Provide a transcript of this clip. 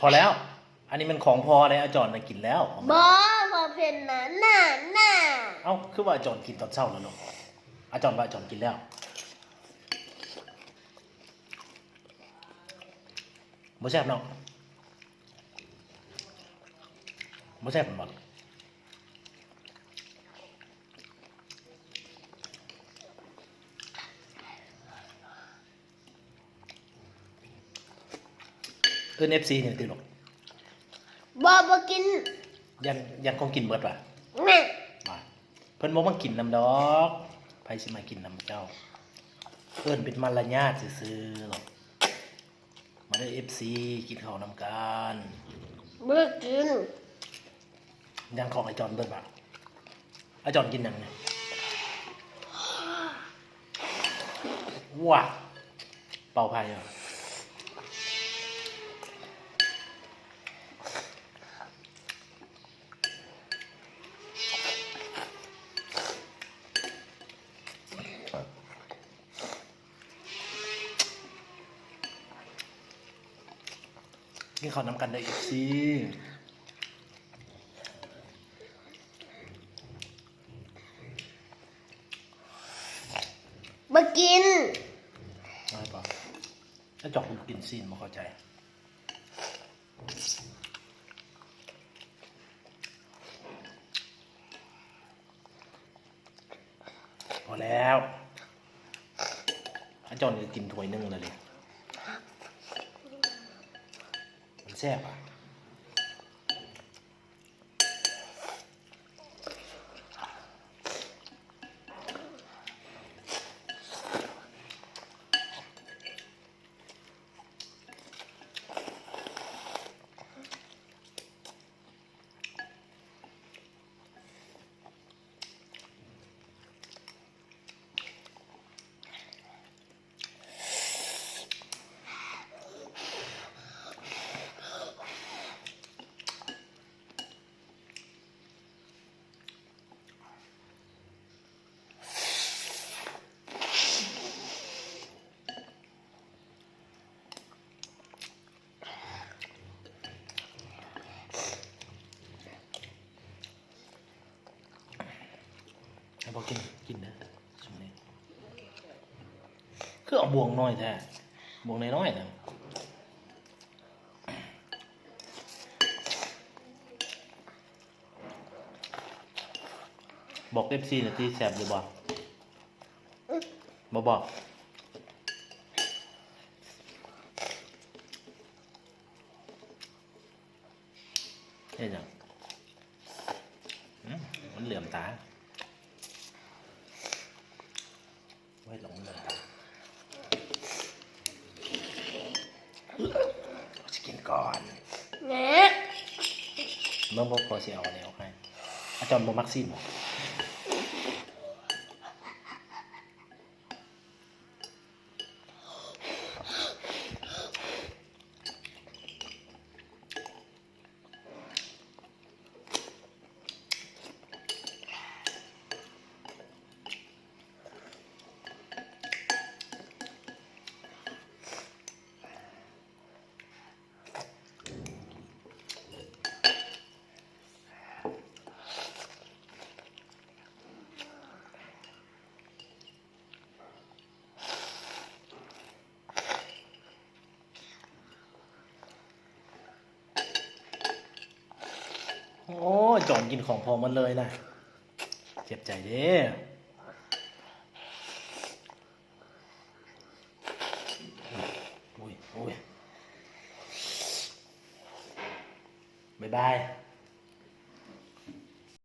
ພໍແລ້ວ ອັນນີ້ແມ່ນຂອງພໍ່ເດ້ ອາຈອນນະກິນແລ້ວ. ບໍ່ ພໍ່ເພັນນະ ນະ ນະ. ເອົ້າ ຄືວ່າອາຈອນກິນຕອນເຊົ້າແລ້ວເນາະ? ອາຈອນວ່າອາຈອນກິນແລ້ວ. ບໍ່ແຊບເນາະ? ບໍ່ແຊບແມ່ນບໍ່? ເອີ້ນເອັຟຊີນີ້ຕິລູກ. ບໍ່ ບໍ່ກິນ. ຢ້ານ ຢ້ານຂອງກິນເບິດຫວາ? ແມ່ນ. ວ່າ ເພິ່ນບໍ່ມາກິນນຳດອກ. ໃຜຊິມາກິນນຳເຈົ້າ? ເອີ້ນເປັນມາລະຍາດຊື່ໆ ມາເດີເອັຟຊີ ກິນເຂົ້ານຳກັນ. ບໍ່ໄດ້ກິນ. ຍັງຂອງອາຈອນເບິດຫວາ? ອາຈອນກິນຫຍັງນີ້? ວ້າ ເປົ່າໄຟຫວາ? ກິນເຂົ້ານຳກັນເດີ ເອັຟຊີ. ບໍ່ກິນ. ເອົາໃຫ້ປະ ແລ້ວເຈົ້າຄືບໍ່ກິນຊີ້ນ ບໍ່ເຂົ້າໃຈ. ພໍແລ້ວ ອາຈອນກໍກິນຖ້ວຍໜຶ່ງແລ້ວເດ້. ມັນແຊບຫວາ? ໃຫ້ພໍ່ກິນ ກິນເດີຊຸມນີ້. ຄືເອົາບ່ວງນ້ອຍແທ້ ບ່ວງນ້ອຍໆນະ. ບອກເອັຟຊີໜ່ອຍຕິ ແຊບຫຼືບໍ່? ບໍ່ບອກ. ເຮັດຫຍັງ? ອືມ ມັນເຫຼືອມຕາ. ເຮັດຫຍັງມັນເຫຼືອມຕາ? ຊິກິນກ່ອນ. ແນ່ ເບິ່ງ ພໍ່ຊິເອົາອັນນີ້ອອກໃຫ້. ອາຈອນບໍ່ມັກຊີ້ນບໍ? ໂອ້ຍ ຈອນກິນຂອງພໍ່ໝົດເລີຍນະ ເຈັບໃຈເດ້. ໂອ້ຍ ໂອ້ຍ ບາຍບາຍ.